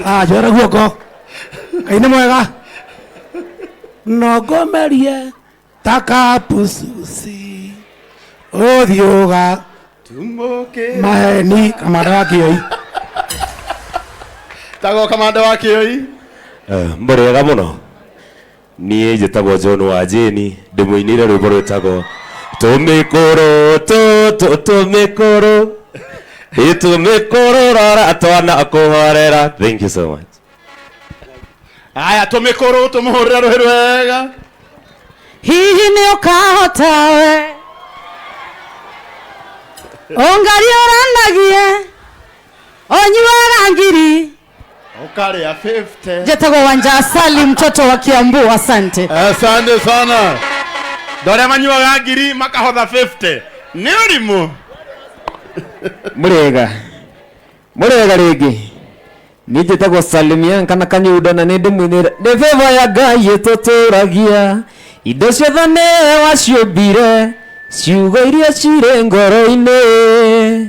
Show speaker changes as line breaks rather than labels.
Ah, njora guoko. Ngai nĩ mwega. No ngomerie ta kapucuci. Ũthiũga
Tumũkĩra.
maheni kamanda wa kĩoi.
Tagwo kamanda wa kĩoi.
Mũrĩega mũno. Niĩ njĩtagwo John wa Jane, ndĩmũinĩire rwĩmbo rwĩtagwo tũmĩkũrũ tũtũ tũmĩkũrũ ĩ tũmĩkũrũ rora twana kũhorera. Thank you so much.
Aya tũmĩkũrũ tũmũhũrĩre rũhĩ rwega.
Hihi nĩ ũkahota we ũngariũranagie ũnyuaga ngiri.
Ũkarĩa 50.
Njĩtagwo Wanja Asali, mtoto wa Kiambu. Asante.
Asante sana. Ndorĩa manyuaga ngiri makahotha 50. Nĩ ũrimũ.
Mũrĩega. Mũrĩega rĩngĩ. Niĩ njĩtagwo Salimia kana Kanyundo na nĩ ndĩmũinĩra nĩ favor ya Ngai ĩtũtũragia indo ciothe nĩ waciũmbire ciugo iria cirĩ ngoro-inĩ.